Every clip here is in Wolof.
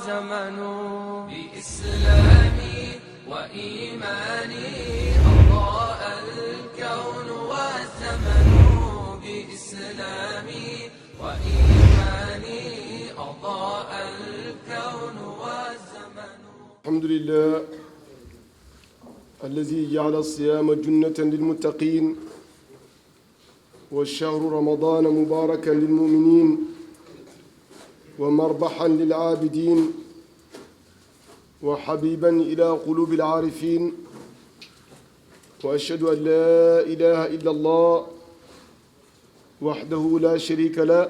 والزمن بإسلامي وإيماني أضاء الكون والزمن بإسلامي وإيماني أضاء الكون والزمن. الحمد لله الذي جعل الصيام جنة للمتقين والشهر رمضان مباركا للمؤمنين ومربحا للعابدين وحبيبا إلى قلوب العارفين وأشهد أن لا إله إلا الله وحده لا شريك له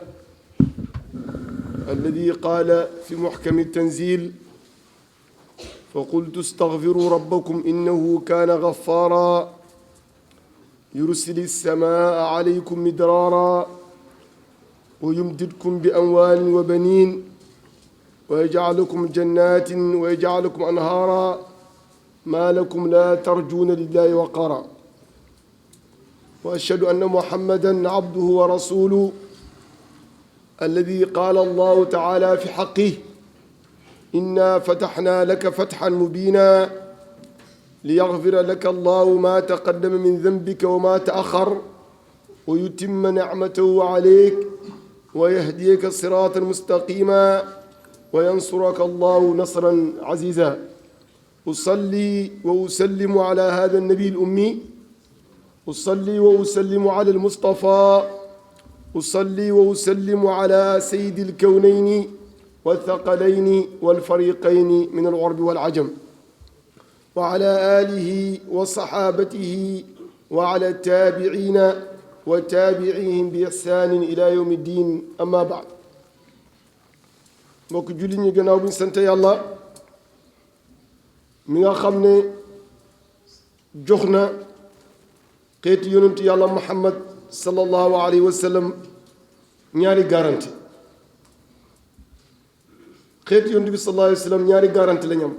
الذي قال في محكم التنزيل فقلت استغفروا ربكم إنه كان غفارا يرسل السماء عليكم مدرارا ويمددكم بأموال وبنين ويجعل لكم جنات ويجعل لكم أنهارا ما لكم لا ترجون لله وقارا وأشهد أن محمدا عبده ورسوله الذي قال الله تعالى في حقه إنا فتحنا لك فتحا مبينا ليغفر لك الله ما تقدم من ذنبك وما تأخر ويتم نعمته عليك ويهديك صراطا مستقيما وينصرك الله نصرا عزيزا. أصلي وأسلم على هذا النبي الأمي، أصلي وأسلم على المصطفى، أصلي وأسلم على سيد الكونين والثقلين والفريقين من العرب والعجم وعلى آله وصحابته وعلى التابعين وتابعيهم بإحسان إلى يوم الدين. أما بعد mbokk julli ñi gannaaw bu ñu sant yàlla mi nga xam ne jox na xeeti yonentu yàlla Muhammad sallallahu alayhi wa sallam ñaari garanti. xeeti yonent bi sallallahu alayhi wa sallam ñaari garanti lañ am.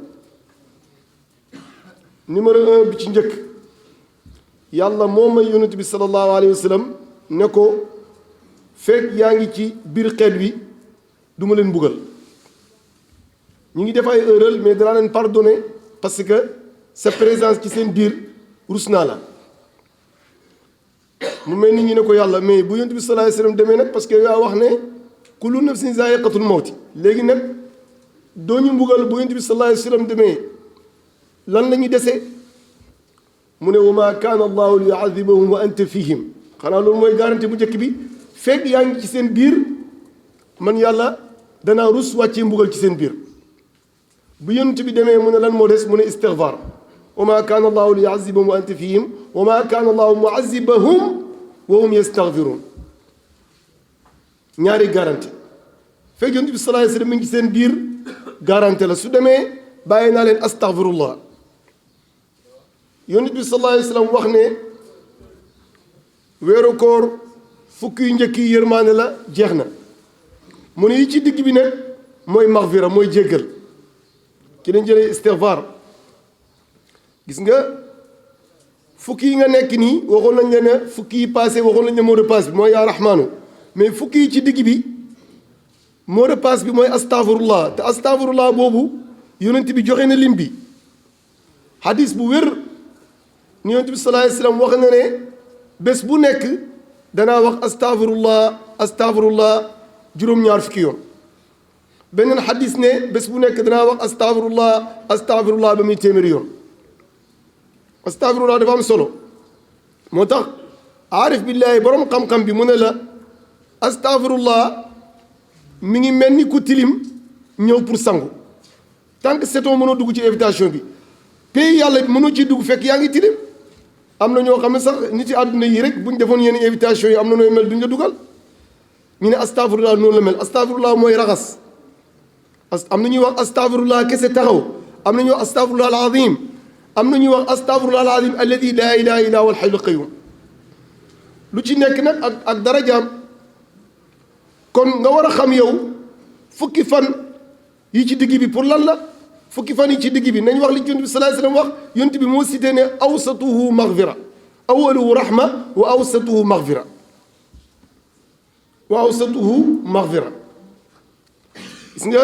numéro 1 bi ci njëkk yàlla moo may yonent bi sallallahu alayhi wa sallam ne ko fekk yaa ngi ci biir xeet wi du ma leen mbugal. ñu ngi def ay erreur mais danaa leen pardonner parce que sa présence ci seen biir rus naa la. mu mel ni ñu ne ko yàlla mais bu yonent bi sallallahu alayhi wa sallam demee nag parce que yaa wax ne kullu nafsin zaa'iqatul mawti léegi nag doo ñu mbugal bu yonent bi sallallahu alayhi wa sallam demee lan la ñuy dese mu ne wa maa kaana allahu li yu'adhibahum wa anta fihim xanaa loolu mooy garantie bu njëkk bi fekk yaa ngi ci seen biir man yàlla danaa rus wàccee mbugal ci seen biir. bu yonent bi demee mu ne lan moo des mu ne istighfar wa maa kaana allahu li yu'adhibahum wa anta fihim wa maa kaana allahu mu'adhibahum wa hum yastaghfirun ñaari garantie fekk yonent bi sallallahu alayhi wa sallam mi ngi ci seen biir garantie la su demee bàyyi naa leen astaghfirullah. yonent bi sallallahu alayhi wa sallam wax ne weeru koor fukki yu njëkk yi yërmaane la jeex na mu ne yi ci digg bi nag mooy maghfira mooy jéggal ci lañ jëlee istighfar. gis nga fukki yi nga nekk nii waxoon nañ leen ne fukki yi passé waxoon nañ ne mot de passe bi mooy yaa rahmaanu mais fukki yi ci digg bi mot de passe bi mooy astaghfirullah te astaghfirullah boobu yonent bi joxe na lim bi. hadis bu wér ni yonent bi sallallahu alayhi wa sallam wax na ne bés bu nekk danaa wax astaghfirullah juróom-ñaar fukki yoon. beneen hadis ne bés bu nekk danaa wax astaghfirullah ba muy téeméeri yoon. astaghfirullah dafa am solo moo tax aarif billahi borom xam-xam bi mu ne la astaghfirullah mi ngi mel ni ku tilim ñëw pour sangu tant que setoo mënoo dugg ci invitation bi pays yàlla bi mënoo ciy dugg fekk yaa ngi tilim. am na ñoo xam ne sax nit yi àdduna yi rek bu ñu defoon yenn invitation yi am na nooy mel duñ la dugal ñu ne astaghfirullah noonu la mel astaghfirullah mooy raxas am na ñuy wax astaghfirullah kese taxaw am na ñuy wax astaghfirullah al azim am na ñuy wax astaghfirullah al azim alladi laa ilaha illa huwa al hayyul qayyum lu ci nekk nag ak darajaam. kon nga war a xam yow fukki fan yi ci digg bi pour lan la fukki fan yi ci digg bi nañ wax li yonent bi sallallahu alayhi wasallam wax yonent bi moo cité ne awsatuhu maghfira awaluhu rahma wa awsatuhu maghfira wa awsatuhu maghfira gis nga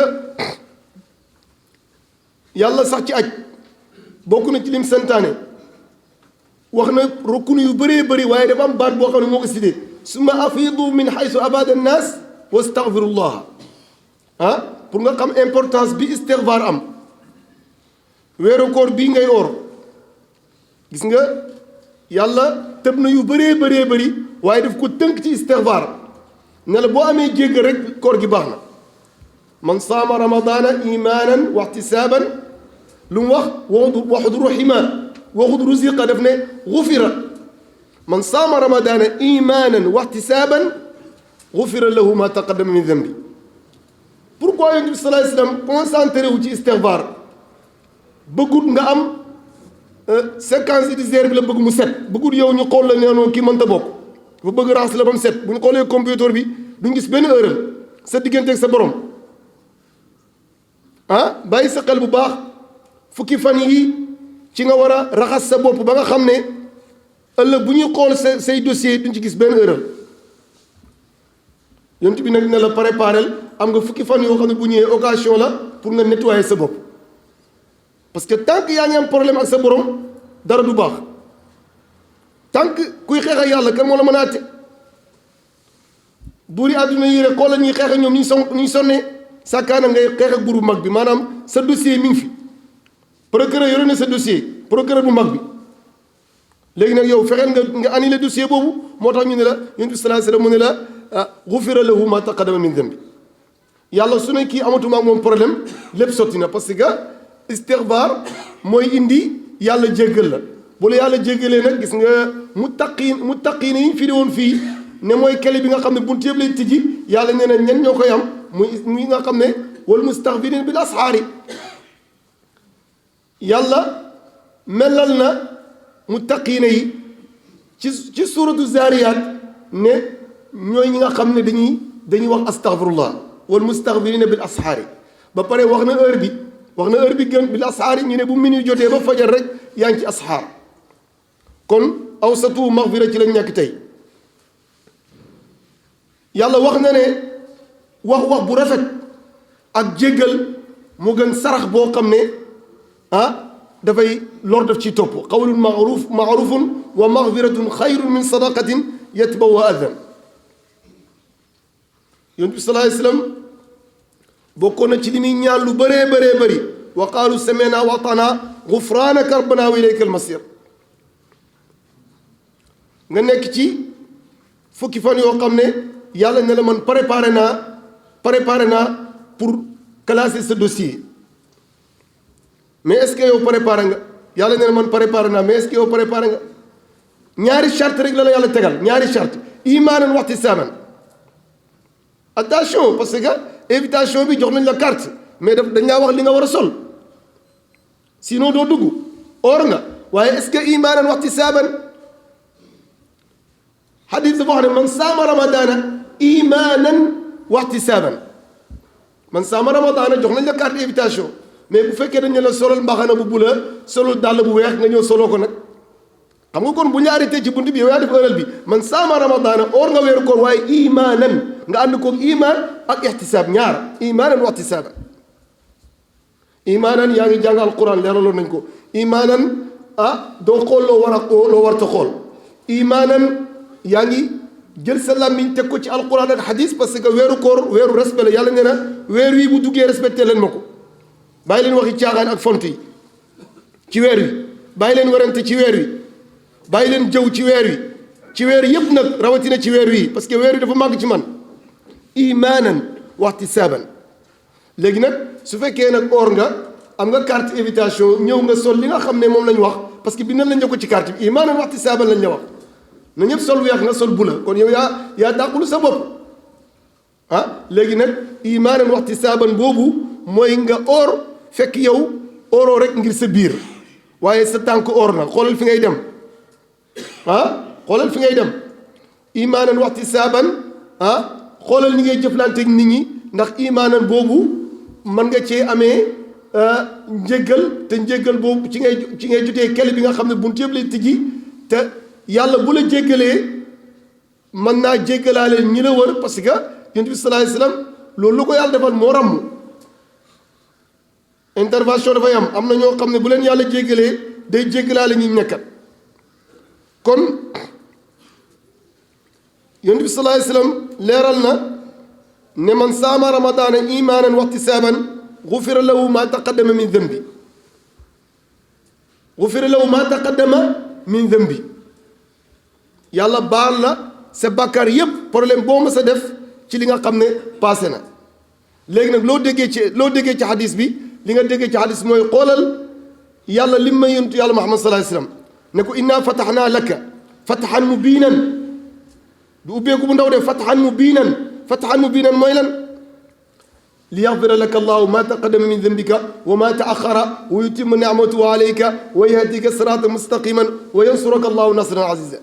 yàlla sax ci aj bokk na ci lim santaane wax na rukun yu bëree bëri waaye dafa am baat boo xam ne moo ko sidee summa afidu min haythu abada an-nas wastaghfirullah pour nga xam importance bi istighfar am weeru koor bii ngay oor gis nga yàlla tëb na yu bëree bëri waaye daf ko tënk ci istighfar ne la boo amee jéggal rek koor gi baax na man saama ramadana imanan wa ihtisaban lu mu wax waxud ruhima waxud ruziqa daf ne gufira man saama ramadana imanan wa ihtisaban gufira lahu ma taqaddama min dambi pourquoi yonent bi sallallahu alayhi wasallam concentré wu ci istighfar bëggut nga am séquence judiciaire bi la bëgg mu set bëggut yow ñu xool la nee noonu kii mënta bokk dafa bëgg raxas la ba mu set bu ñu xoolee computer bi duñ gis benn erreur sa diggante ak sa borom bàyyi sa xel bu baax fukki fan yi ci nga war a raxas sa bopp ba nga xam ne ëllëg bu ñuy xool say dossier duñ ci gis benn erreur yonent bi nag ne la préparel am nga fukki fan yoo xam ne bu ñëwee occasion la pour nga nettoyer sa bopp parce que tant que yaa ngi am problème ak sa borom dara du baax tant que kuy xeex ak yàlla kan moo la mën a àtte buuri àdduna yi rek xoolal ñuy xeex ak ñoom ñu sonnee sàkkaana ngay xeex ak buur bu mag bi maanaam sa dossier mi ngi fi procureur yore na sa dossier procureur bu mag bi léegi nag yow fexeel nga annulé dossier boobu moo tax ñu ne la yonent bi sallallahu alayhi wasallam mu ne la gufira lahu ma taqaddama min dambi yàlla su ne kii amatuma ak moom problème lépp sotti na parce que istighfar mooy indi yàlla jéggal la bu la yàlla jéggalee nag gis nga muttaqiin yi ñu firi woon fii ne mooy kele bi nga xam ne buntu yëpp lay tijji yàlla nee na ñen ñoo koy am muy nga xam ne wal mustaghfirin bil ashaari yàlla melal na muttaqiina yi ci suuratu zaariyaat ne ñooy ñi nga xam ne dañuy wax astaghfirullah wal mustaghfirina bil ashaari ba pare wax na heure bi gën bil ashaari ñu ne bu minuit jotee ba fajar rek yaa ngi ci ashaar kon awsatu maghfira ci lañ nekk tey yàlla wax na ne wax bu rafet ak jéggal moo gën sarax boo xam ne dafay lor daf ci topp qawlun ma'rufun wa maghfiratun xayrun min sadaqatin yatbawha adan yonent bi sallallahu alayhi wasallam bokkoon na ci li muy ñaan lu bëree bëri wa qaalu sami'na wa ata'na ghufranaka rabbana wa ilayka al-masir nga nekk ci fukki fan yoo xam ne yàlla ne la man préparé naa pour classer ce dossier mais est-ce que yow préparé nga yàlla ne la man préparé naa mais est-ce que yow préparé nga ñaari charte rek la yàlla tegal ñaari charte imaanan wa ihtisaaban attention parce que invitation bi jox nañ la carte mais dañ laa wax li nga war a sol sinon doo dugg or nga waaye est-ce que imaanan wa ihtisaaban xadis dafa wax ne man saama ramadaana imaanan wa ihtisaaban man saama ramadaana jox nañ la carte invitation mais bu fekkee dañ ne la solal mbaxana bu bula solal dàll bu weex nga ñëw soloo ko nag xam nga kon bu ñu la arrêté ci bunt bi yow yaa def ëral bi man saama ramadaana or nga weeru koor waaye imaanan nga ànd koog imaan ak ihtisaab ñaar imaanan wa ihtisaaban imaanan yaa ngi jàng alquran leeraloon nañ ko imaanan doo xool loo warta xool imaanan yaa ngi jël sa làmmiñ teg ko ci alquran ak hadis parce que weeru koor weeru respect la yàlla nee na weer wi bu duggee respecté leen ma ko bàyyi leen waxi caaxaan ak font yi ci weer wi bàyyi leen werante ci weer wi bàyyi leen jëw ci weer yëpp nag rawatina ci weer wi parce que weer wi dafa màgg ci man imaanan wa ihtisaaban léegi nag su fekkee nag or nga am nga carte invitation ñëw nga sol li nga xam ne moom lañ wax parce que bindal lañ ko ci carte bi imaanan wa ihtisaaban lañ la wax na ñëpp sol weex nga sol bula kon yow yaa dàqulu sa bopp léegi nag imaanan wa ihtisaaban boobu mooy nga or fekk yow oroo rek ngir sa biir waaye sa tànk or na xoolal fi ngay dem xoolal fi ngay dem imaanan wa ihtisaaban xoolal ni ngay jëflante ak nit ñi ndax imaanan boobu mën nga cee amee njéggal te njéggal boobu ci ngay jotee kel bi nga xam ne buntu yëpp lay tijji te yàlla bu la jéggalee mën naa jéggalaale ñi la wër parce que yonent bi sallallahu alayhi wasallam loolu lu ko yàlla defal moo ràmm intervention dafay am na ñoo xam ne bu leen yàlla jéggalee day jéggalaale ñi nekkat kon yonent bi sallallahu alayhi wasallam leeral na ne man saama ramadaana imaanan wa ihtisaaban gufira lahu ma taqaddama min dhanbi gufira lahu ma taqaddama min dhanbi yàlla baal la sa bàkkaar yépp problème boo mës a def ci li nga xam ne passé na léegi nag loo déggee ci hadis bi li nga déggee ci hadis mooy xoolal yàlla lim ma yontu yàlla Muhammad sallallahu alayhi wasallam ne ko inna fatahnaa laka fathan mubiinan du ubbeeku bu ndaw de fathan mubiinan mooy lan li yaxfira laka allahu ma taqaddama min dambika wa ma taaxara wa yutimma nicmatahu alayka wa yahdika siratan mustaqiman wa yansuraka allahu nasran aziza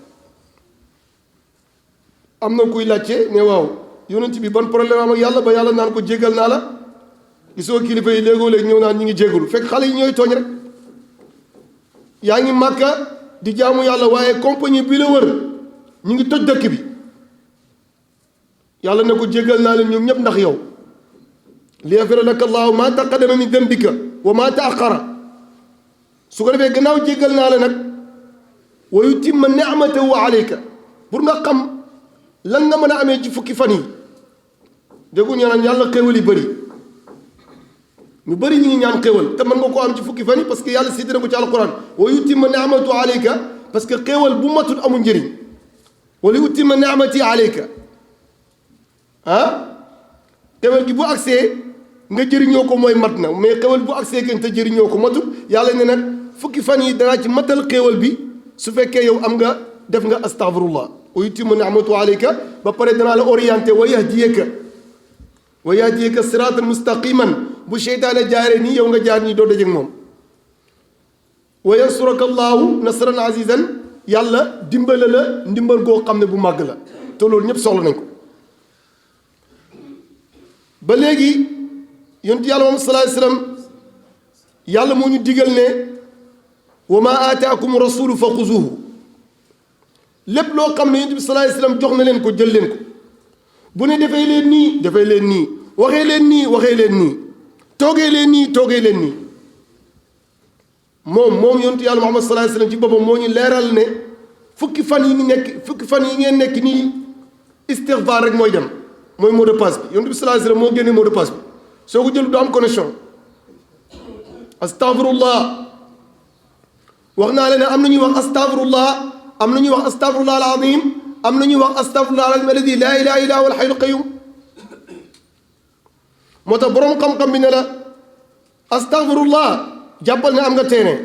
am na kuy laajte ne waaw yonent bi ban problème am ak yàlla ba yàlla naan ko jégal naa la gisoo kilifa yi léegoo léegi ñëw naan ñi ngi jégalu fekk xale yi ñooy tooñ rek yaa ngi màkka di jaamu yàlla waaye compagnie bi la wër ñu ngi toj dëkk bi yàlla ne ko jégal naa leen ñoom ñëpp ndax yow li yaxfira laka allahu ma taqaddama min dambika wa ma taaxara su ko defee gannaaw jégal naa la nag wa yutimma nicmatahu alayka pour nga xam lan nga mën a amee ci fukki fan yi déggu ñu naan yàlla xéwal yi bëri ñu bëri ñu ngi ñaan xéwal te mën nga koo am ci fukki fan yi parce que yàlla cité na ko ci alquran wa yutimma nicmatahu alayka parce que xéwal bu matul amul njëriñ wala yutimma nicmati alayka ah xéwal gi bu agsee nga jëriñoo ko mooy mat na mais xéwal bu agsee kenn te jëriñoo ko matul yàlla ne nag fukki fan yi danaa ci matal xéwal bi su fekkee yow am nga def nga astaghfirullah wa yutimma ni'matahu alayka ba pare danaa la orienté wa yahdiyaka siratan mustaqiman bu seytaane jaaree nii yow nga jaar nii doo dajeek moom wa yansuraka allahu nasran azizan yàlla dimbale la ndimbal goo xam ne bu màgg la te loolu ñëpp soxla nañ ko ba léegi yonent yàlla moom sallallahu alayhi wasallam yàlla moo ñu digal ne wa ma aataakum rasulu fa xuzuhu lépp loo xam ne yonent bi sallallahu alayhi wasallam jox na leen ko jël leen ko bu ne defee leen nii defee leen nii waxee leen nii waxee leen nii toogee leen nii toogee leen nii moom yonent yàlla Muhammad sallallahu alayhi wasallam ci boppam moo ñu leeral ne fukki fan yi ngeen nekk nii istighfar rek mooy dem mooy mot de passe bi yonent bi sallallahu alayhi wasallam moo génne mot de passe bi soo ko jël du am connexion astaghfirullah wax naa leen ne am na ñuy wax astaghfirullah am na ñuy wax astaghfirullah al-azim am na ñuy wax astaghfirullah alladi laa ilaha illa huwa al-hayyul qayyum moo tax boroom xam-xam bi ne la astaghfirullah jàppal ne am nga terrain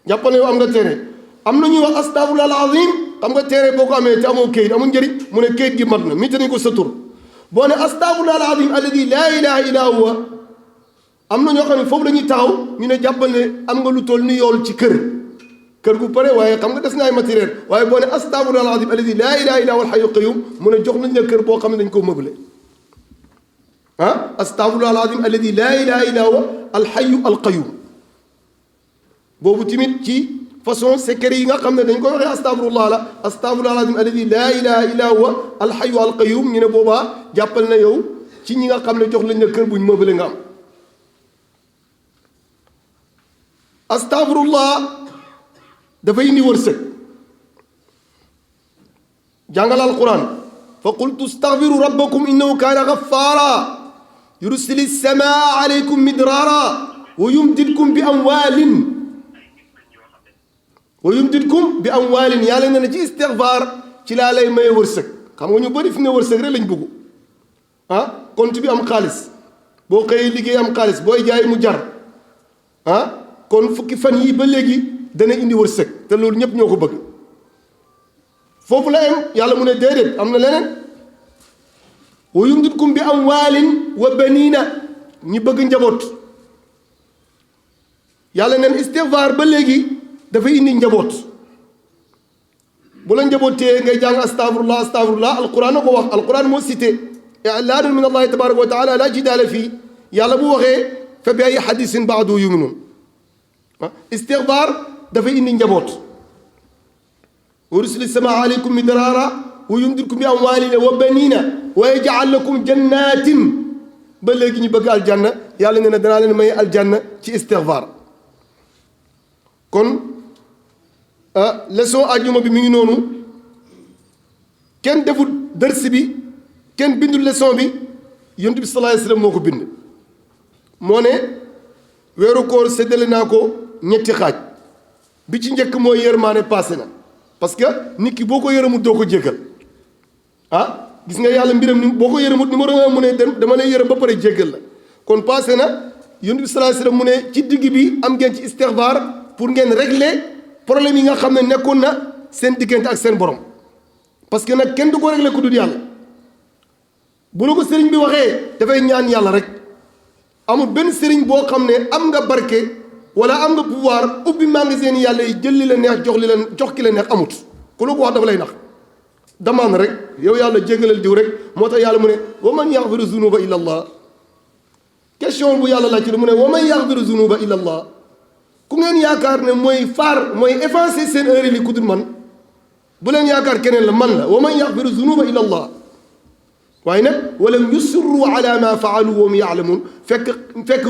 jàppal ne yow am nga terrain am na ñuy wax astaghfirullah al-azim xam nga terrain boo ko amee te amoo kayit amul njëriñ mu ne kayit gi mat na mi nañ ko sa tur boo ne astaghfirullah al-azim alladi laa ilaha illa huwa am na ñoo xam ne foofu la ñuy taxaw ñu ne jàppal ne am nga lu toll ni yool ci kër gu pare waaye xam nga des na ay matériel waaye boo ne astaghfirullah al-azim alladi laa ilaha illa huwa al-hayyul qayyum mu ne jox nañ la kër boo xam ne dañ ko meublé ah astaghfirullah al-azim alladi laa ilaha illa huwa al-hayyu al-qayyum boobu tamit ci façon secret yi nga xam ne dañ koy waxee astaghfirullah la astaghfirullah al-azim alladi laa ilaha illa huwa al-hayyu al-qayyum ñu ne boobaa jàppal na yow ci ñi nga xam ne jox lañ la kër buñ meublé nga am astaghfirullah dafay indi wërsëg jàngal alquran fa qultu astaghfiru rabbakum innahu kaana ghaffara yursili samaa alaykum midrara wa yumdidkum bi amwaalin yàlla ne na ci istighfar ci laa lay maye wërsëg xam nga ñu bëri fi ne wërsëg rek lañ bëgg ah compte bi am xaalis boo xëyee liggéey am xaalis booy jaay mu jar ah kon fukki fan yi ba léegi dana indi wërsëg te loolu ñëpp ñoo ko bëgg foofu la am yàlla mu ne déedéet am na leneen wa yumdidkum bi amwaalin wa baniina ñi bëgg njaboot yàlla neen istighfar ba léegi dafay indi njaboot bu la njabootee ngay jàng astaghfirullah alquran a ko wax alquran moo cité i'laanun min allahi tabaraka wa taala la jidaala fii yàlla bu waxee fa bi ay hadisin baadu yuminuun istighfar dafay indi njaboot wa yursili samaa alaykum midraara wa yumdidkum bi amwaalin wa baniina wa yaj'al lakum jannatin ba léegi ñu bëgg aljanna yàlla nee na danaa leen may aljanna ci istighfar. kon leçon ajuma bi mi ngi noonu kenn deful dërs bi kenn bindul leçon bi yonent bi sallallahu alayhi wasallam moo ko bind moo ne weeru koor séddale naa ko ñetti xaaj bi ci njëkk mooy yërmaane passé na parce que nit ki boo ko yërëmut doo ko jéggal gis nga yàlla mbiram ni boo ko yërëmut numéro 1 mu ne dama lay yërëm ba pare jéggal la kon passé na yonent bi sallallahu alayhi wasallam mu ne ci digg bi am ngeen ci istighfar pour ngeen régler problème yi nga xam ne nekkoon na seen diggante ak seen borom parce que nag kenn du ko régler ku dul yàlla bu la ko sëriñ bi waxee dafay ñaan yàlla rek amul benn sëriñ boo xam ne am nga barke wala am nga pouvoir ubbi magasin yàlla yi jël li la neex jox ki la neex amut ku la ko wax dafa lay nax demande rek yow yàlla jéggalal diw rek moo tax yàlla mu ne wa man yaxfiru zunuba illa allah question bu yàlla laaj ci mu ne wa man yaxfiru zunuba illa allah ku ngeen yaakaar ne mooy effacer seen erreur yi ku dul man bu leen yaakaar keneen la man la wa man yaxfiru zunuba illa allah waaye nag walam yusirru ala ma faalu wa hum yaalamuun fekk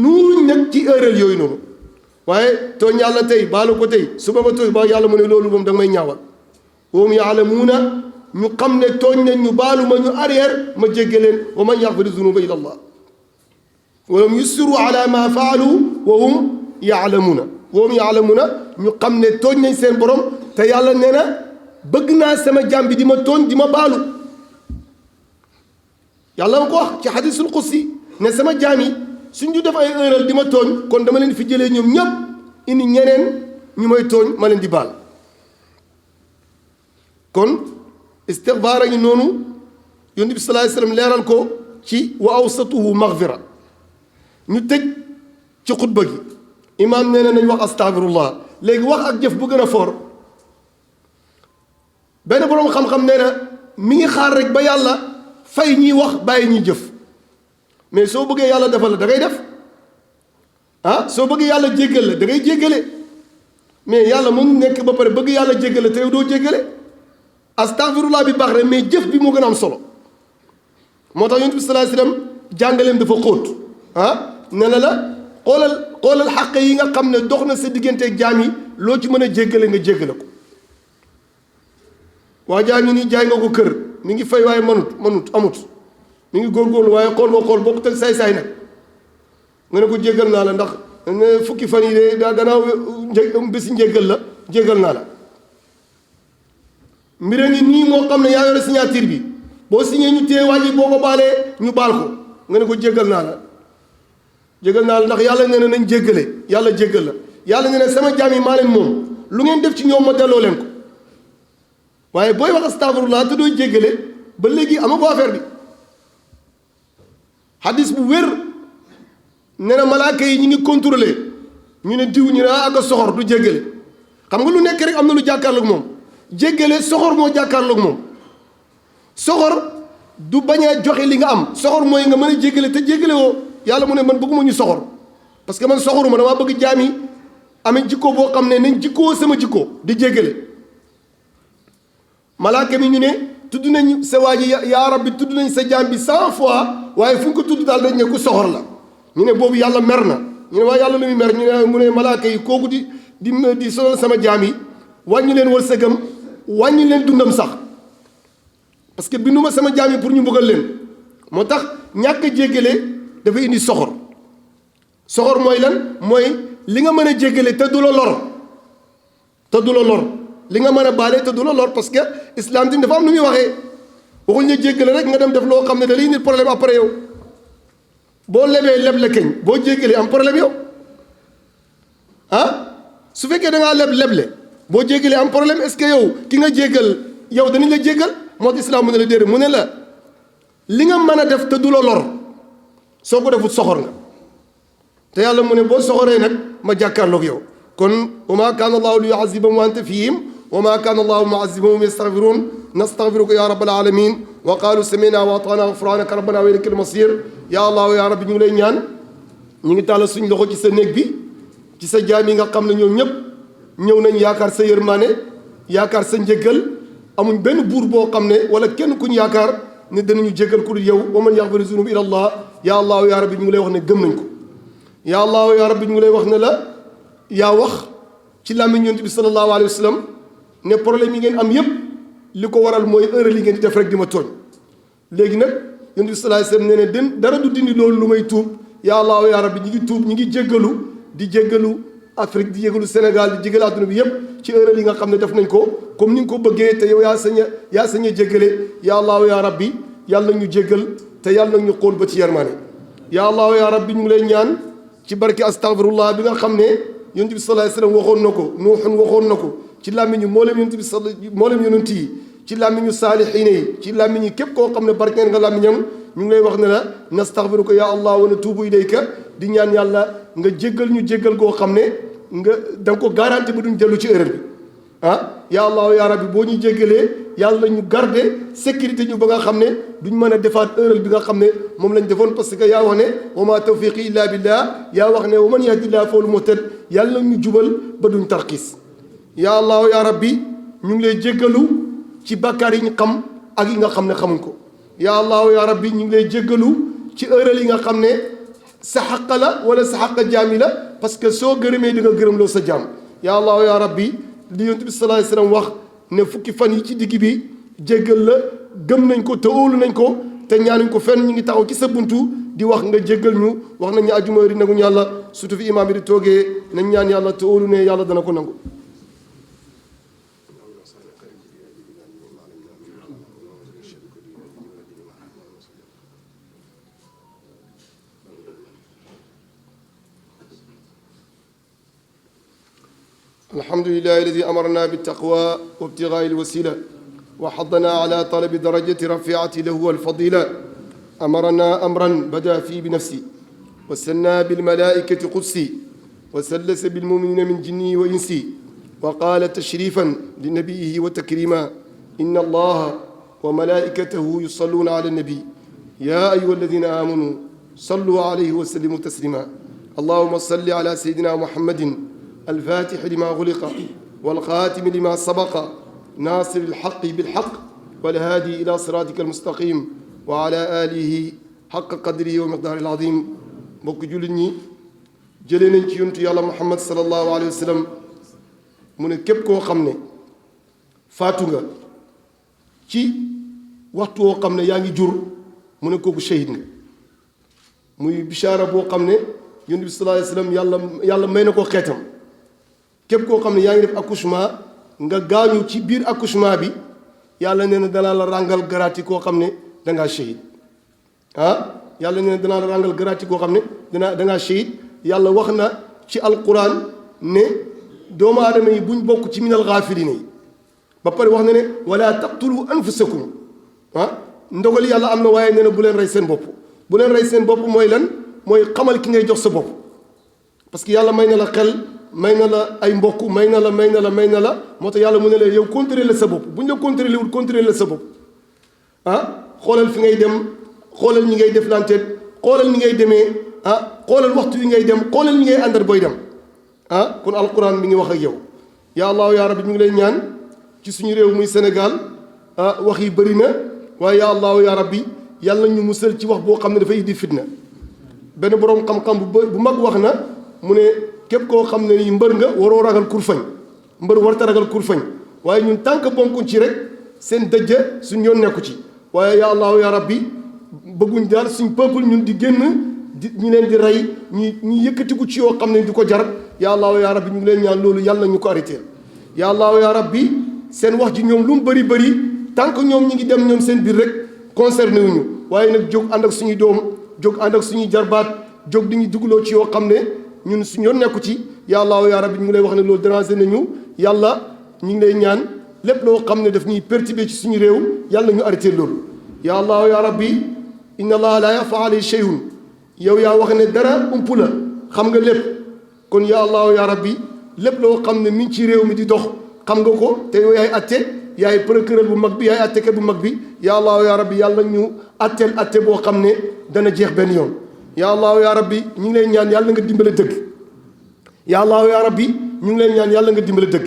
nuuruñ nag ci erreur yooyu noonu waaye tooñ yàlla tey baalu ko tey suba ba tooy ba yàlla mu ne loolu moom da nga may ñaawal wa hum yaalamuuna ñu xam ne tooñ nañ ñu baalu ma ñu arrière ma jégge leen wa man yaxfiru zunuba illa allah walam yusirru ala ma faalu wa hum yaalamuuna ñu xam ne tooñ nañ seen borom te yàlla nee na bëgg naa sama jaam bi di ma tooñ di ma baalu yàlla ma ko wax ci hadisul qudsi ne sama jaam yi suñ ñu def ay erreur di ma tooñ kon dama leen fi jëlee ñoom ñëpp indi ñeneen ñu may tooñ ma leen di baal kon istighfar a ngi noonu yonent bi sallallahu alayhi wasallam leeral ko ci wa awsatuhu maghfira ñu tëj ci xutba gi imaam nee na nañ wax astaghfirullah léegi wax ak jëf bu gën a foor benn boroom xam-xam nee na mi ngi xaar rek ba yàlla fay ñiy wax bàyyi ñuy jëf mais soo bëggee yàlla defal la da ngay def soo bëggee yàlla jéggal la da ngay jéggale mais yàlla mu nekk ba pare bëgg yàlla jéggale te yow doo jéggale astaghfirullah bi baax rek mais jëf bi moo gën a am solo moo tax yonent bi sallallahu alayhi wasallam jàngaleem dafa xóot ne la xoolal xàq yi nga xam ne dox na sa digganteeg jaam yi loo ci mën a jéggale nga jéggale ko waa jaa ngi ni jaay nga ko kër mi ngi fay waaye amut mi ngi góorgóorlu waaye xool nga xool bokkut ak saay-saay nag nga ne ko jéggal naa la ndax fukki fan yi de gannaaw bési njéggal la jéggal naa la mbir ngi nii moo xam ne yaa yore signature bi boo signé ñu téye waa ji boo ko baalee ñu baal ko nga ne ko jéggal naa la ndax yàlla nee na nañ jéggale yàlla jéggal la yàlla nee na sama jaam yi maa leen moom lu ngeen def ci ñoom ma delloo leen ko waaye booy wax astaghfirullah te dooy jéggale ba léegi ama ko affaire bi hadis bu wér nee na malaaka yi ñi ngi contrôlé ñu ne diw ñu ne ak a soxor du jéggale xam nga lu nekk rek am na lu jàkkaarloog moom jéggale soxor moo jàkkaarloog moom soxor du bañ a joxe li nga am soxor mooy nga mën a jéggale te jéggale woo yàlla mu ne man bëgguma ñu soxor parce que man soxoruma damaa bëgg jaam yi amee jikko boo xam ne nañ jikkoo sama jikko di jéggale malaaka mi ñu ne tudd nañ sa waa ji yaa rabbi tudd nañ sa jaam bi 100 fois waaye fu ñu ko tudd daal dañ ne ku soxor la ñu ne boobu yàlla mer na ñu ne waaye yàlla lu muy mer ñu ne mu ne malaaka yi kooku di sonal sama jaam yi wàññi leen wërsëgam wàññi leen dundam sax parce que binduma sama jaam yi pour ñu bëggal leen moo tax ñàkk a jéggale dafa indi soxor mooy lan mooy li nga mën a jéggale te du la lor li nga mën a baale te du la lor parce que islam tamit dafa am nu muy waxee waxuñ ne jéggale rek nga dem def loo xam ne da lay indi problème après yow boo lebee leble keñ boo jéggalee am problème yow su fekkee da ngaa leble boo jéggalee am problème est-ce que yow ki nga jéggal yow danañ la jéggal moo tax islam mu ne la déedéet mu ne la li nga mën a def te du la lor soo ko defut soxor nga te yàlla mu ne boo soxoree nag ma jàkkaarloog yow kon wa maa kaana allahu li yu'azzibahum wa anta fihim wa maa kaana allahu mu'azzibahum yastaghfiruun nastaghfiruka ya rabbal alamin wa qaalu sami'na wa ata'na ghufranaka rabbana wa ilaykal masir ya allah ya rabbi ñu ngi lay ñaan ñu ngi tàllal suñ loxo ci sa néeg bi ci sa jaam yi nga xam ne ñoom ñëpp ñëw nañ yaakaar sa yërmaane yaakaar sa njëggal amuñ benn buur boo xam ne wala kenn kuñ yaakaar ne danañu jéggal ku dul yow wa man yaghfiru zunuba illa allah yaa allahu yaa rabbi ñu ngi lay wax ne gëm nañ ko yaa allahu yaa rabbi ñu ngi lay wax ne la yaa wax ci làmmiñ yonent bi sallallahu alayhi wa sallam ne problème yi ngeen am yépp li ko waral mooy erreur yi ngeen di def rek di ma tooñ léegi nag yonent bi sallallahu alayhi wa sallam ne ne dara du dindi loolu lu may tuub yaa allahu yaa rabbi ñi ngi tuub ñi ngi jéggalu di jéggalu Afrique di jéggalu Sénégal di jéggalu àdduna bi yépp ci erreur yi nga xam ne def nañ ko comme ni nga ko bëggee te yow yaa sañ a jéggale yaa allahu yaa rabbi yàlla ñu jéggal te yàlla ñu xool ba ci yermaane yaa allahu yaa rabbi ñu ngi lay ñaan ci barke astaghfirullah bi nga xam ne yonent bi sallallahu alayhi wasallam waxoon na ko nuuxun waxoon na ko ci làmmiñu mboolem yonent bi mboolem yonent yi ci làmmiñu saalihiina yi ci làmmiñu képp koo xam ne barkeel nga làmmiñam ñu ngi lay wax ne la nastaghfiruka ya allah wa natuubu ilayka di ñaan yàlla nga jéggal ñu jéggal goo xam ne nga da nga ko garanti ba duñ dellu ci erreur bi ya allah ya rabbi boo ñu jéggalee yàlla ñu garder sécurité ñu ba nga xam ne duñ mën a defaat erreur bi nga xam ne moom lañ defoon parce que yaa wax ne wa ma tawfiqi illa billah yaa wax ne wa man yahdillah fa huwal muhtad yàlla ñu jubal ba duñ tarxiis ya allah ya rabbi ñu ngi lay jéggalu ci bàkkaar yi ñu xam ak yi nga xam ne xamuñ ko ya allah ya rabbi ñu ngi lay jéggalu ci erreur yi nga xam ne sa xaq la wala sa xaq jaami la parce que soo gërëmee di nga gërëm loo sa jaam ya allah ya rabbi li yonent bi sallallahu alayhi wasallam wax ne fukki fan yi ci digg bi jéggal la gëm nañ ko te óolu nañ ko te ñaanuñ ko fenn ñu ngi taxaw ci sa buntu di wax nga jéggal ñu wax nañ ne ajuma ri nanguñu yàlla surtout fi imaam bi di toogee nañ ñaan yàlla te óolu ne yàlla dana ko nangu الحمد لله الذي أمرنا بالتقوى وابتغاء الوسيلة وحضنا على طلب درجة رفيعة له والفضيلة أمرنا أمرا بدأ فيه بنفسي وسنى بالملائكة قدسي وسلس بالمؤمنين من جني وإنسي وقال تشريفا لنبيه وتكريما إن الله وملائكته يصلون على النبي يا أيها الذين آمنوا صلوا عليه وسلموا تسليما اللهم صل على سيدنا محمد الفاتح لما غلق والخاتم لما سبق ناصر الحق بالحق والهادي إلى صراطك المستقيم وعلى آله حق قدره ومقداره العظيم mbokk jullit ñi jëlee nañ ci yontu yàlla Muhammad sallallahu alayhi wa sallam mu ne képp koo xam ne faatu nga ci waxtu woo xam ne yaa ngi jur mu ne kooku shahid nga muy bishaara boo xam ne yontu bi sallallahu alayhi wa sallam yàlla may na ko xeetam képp koo xam ne yaa ngi def accouchement nga gaañu ci biir accouchement bi yàlla nee na danaa la ràngal garaati koo xam ne dangaa shahid yàlla nee na danaa la ràngal garaati koo xam ne dangaa shahid yàlla wax na ci alquran ne doomu aadama yi buñ bokk ci minal gaafiliina yi ba pare wax na ne wala taqtulu anfusakum ndogal yàlla am na waaye nee na bu leen rey seen bopp bu leen rey seen bopp mooy lan mooy xamal ki ngay jox sa bopp parce que yàlla may na la xel may na la ay mbokk may na la moo tax yàlla mu ne la yow contrôler sa bopp bu ñu la contrôler wul contrôler sa bopp xoolal fi ngay dem xoolal ñi ngay deflanteel xoolal ni ngay demee xoolal waxtu yi ngay dem xoolal ñi ngay àndal booy dem kon alquran mi ngi wax ak yow ya allahu ya rabbi ñu ngi lay ñaan ci suñu réew muy Sénégal wax yi bëri na waaye ya allahu ya rabbi yàlla ñu musal ci wax boo xam ne dafay indi fitna benn boroom xam-xam bu mag wax na mu ne képp koo xam ne ni mbër nga waroo ragal kurfañ mbër warta ragal kurfañ waaye ñun tànk bonkuñ ci rek seen dëjja suñ yoon nekku ci waaye ya allahu ya rabbi bëgguñ daal suñ peuple ñun di génn ñu leen di rey ñu yëkkatiku ci yoo xam ne di ko jar ya allahu ya rabbi ñu ngi leen ñaan loolu yàlla ñu ko arrêté ya allahu ya rabbi seen wax ji ñoom lu mu bëri tant que ñoom ñi ngi dem ñoom seen biir rek concerné wuñu waaye nag jóg ànd ak suñuy doom jóg ànd ak suñuy jarbaat jóg di ñu dugaloo ci yoo xam ne ñun suñu yoon nekku ci ya allahu ya rabbi ñu ngi lay wax ne loolu déranger nañu yàlla ñu ngi lay ñaan lépp loo xam ne daf ñuy perturber ci suñu réew yàlla ñu arrêté loolu ya allahu ya rabbi inna allaha la yaxfa alayhi shay'un yow yaa wax ne dara ump la xam nga lépp kon ya allahu ya rabbi lépp loo xam ne mi ngi ci réew mi di dox xam nga ko te yow yaay atte yaay procureur bu mag bi yaay attekat bu mag bi ya allahu ya rabbi yàlla ñu atteel atte boo xam ne dana jeex benn yoon ya allahu ya rabbi ñu ngi lay ñaan yàlla nga dimbale dëgg ya allahu ya rabbi ñu ngi lay ñaan yàlla nga dimbale dëgg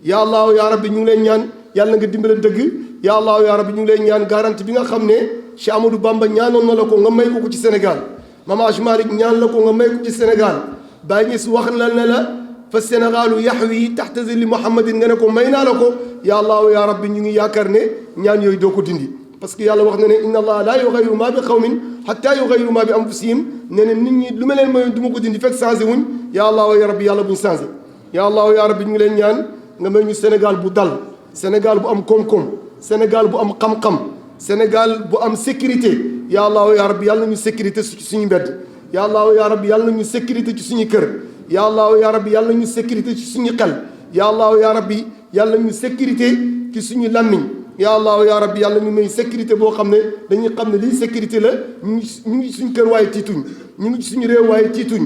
ya allahu ya rabbi ñu ngi lay ñaan yàlla nga dimbale dëgg ya allahu ya rabbi ñu ngi lay ñaan garantie bi nga xam ne Cheikh Amadou Bamba ñaanoon na la ko nga may ko ci Sénégal Mame Hadji Malick ñaan la ko nga may ko ci Sénégal Baye Niass wax na la fa Sénégalu yaxwi taxta zilli Muhammadin nga ne ko may naa la ko ya allahu ya rabbi ñu ngi yaakaar ne ñaan yooyu doo ko dindi parce que yàlla wax na ne inna allaha la yughayyiru ma bi qawmin hatta yughayyiru ma bi anfusihim nee na nit ñi lu ma leen mayoon du ma ko dindi fekk changé wuñ ya allahu ya rabbi yàlla buñ changé ya allahu ya rabbi ñu ngi leen ñaan nga may ñu Sénégal bu dal Sénégal bu am koom-koom Sénégal bu am xam-xam Sénégal bu am sécurité ya allahu ya rabbi yàlla nañu sécurité ci suñu mbedd ya allahu ya rabbi yàlla nañu sécurité ci suñu kër ya allahu ya rabbi yàlla nañu sécurité ci suñu xel ya allahu ya rabbi yàlla nañu sécurité ci suñu làmmiñ ya allahu ya rabbi yàlla ñu may sécurité boo xam ne dañuy xam ne lii sécurité la ñu ngi suñu kër waaye tiituñ ñu ngi ci suñu réew waaye tiituñ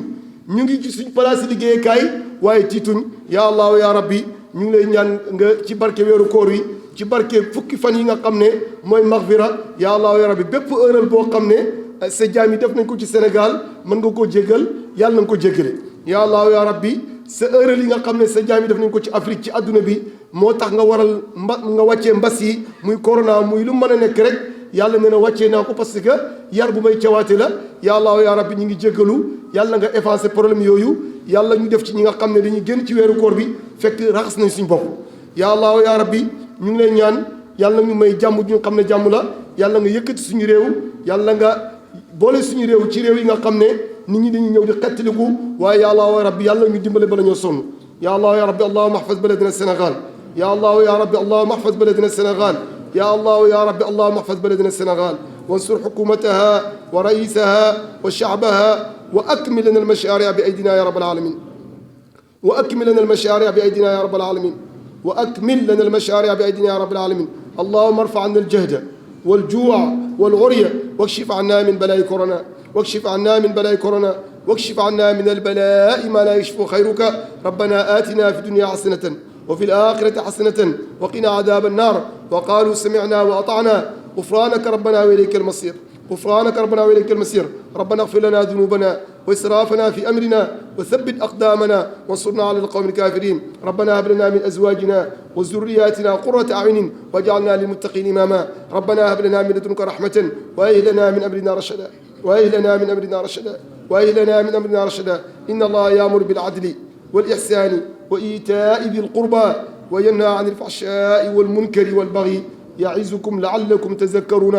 ñu ngi ci suñu place liggéeykaay waaye tiituñ ya allahu ya rabbi ñu ngi lay ñaan nga ci barke weeru koor yi ci barke fukki fan yi nga xam ne mooy maghfira ya allahu ya rabbi bépp erreur boo xam ne sa jaam yi def nañ ko ci Sénégal mën nga koo jéggal yàlla na nga ko jéggale ya allahu ya rabbi sa erreur yi nga xam ne sa jaam yi def nañ ko ci Afrique ci adduna bi moo tax nga waral nga wàccee mbas yi muy corona muy lu mën a nekk rek yàlla nee na wàccee naa ko parce que yar bu may cawaate la ya allahu ya rabbi ñu ngi jéggalu yàlla nga effacé problème yooyu yàlla ñu def ci ñi nga xam ne dañuy génn ci weeru koor bi fekk raxas nañ suñu bopp ya allahu ya rabbi ñu ngi lay ñaan yàlla ñu may jàmm ju xam ne jàmm la yàlla nga yëkkati suñu réew yàlla nga boole suñu réew ci réew yi nga xam ne nit ñi dañuy ñëw di xettaliku waaye ya allahu ya rabbi yàlla ñu dimbale bala ñoo sonn ya allahu ya rabbi allahumma ahfaz baladina Sénégal ya allahu ya rabbi allahumma ahfaz baladina Sénégal ya allahu ya rabbi allahumma ahfaz baladina Sénégal wansur hukumataha wa raisaha wa sha'baha wa akmil lana almashari'a bi aydina ya rabbal alamin wa akmil lana almashari'a bi aydina ya rabbal alamin wa akmil lana almashari'a bi aydina ya rabbal alamin allahumma arfa 'anna aljahda والجوع والعري واكشف عنا من بلاء كورونا واكشف عنا من بلاء كورونا واكشف عنا من البلاء ما لا يشفو خيرك ربنا آتنا في الدنيا حسنة وفي الآخرة حسنة وقنا عذاب النار وقالوا سمعنا وأطعنا غفرانك ربنا وإليك المصير غفرانك ربنا وإليك المصير ربنا اغفر لنا ذنوبنا وإسرافنا في أمرنا وثبت أقدامنا وانصرنا على القوم الكافرين ربنا هب لنا من أزواجنا وذرياتنا قرة أعين واجعلنا للمتقين إماما ربنا هب لنا من لدنك رحمة وهب لنا من أمرنا رشدا وهب لنا من أمرنا رشدا وهب لنا من أمرنا رشدا إن الله يأمر بالعدل والإحسان وإيتاء ذي القربى وينهى عن الفحشاء والمنكر والبغي يعظكم لعلكم تذكرون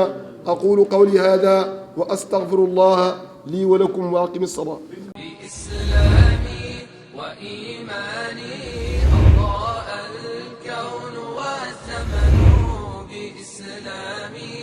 أقول قولي هذا وأستغفر الله لي ولكم وأقم الصلاة بإسلامي وإيماني أضاء الكون والزمن بإسلامي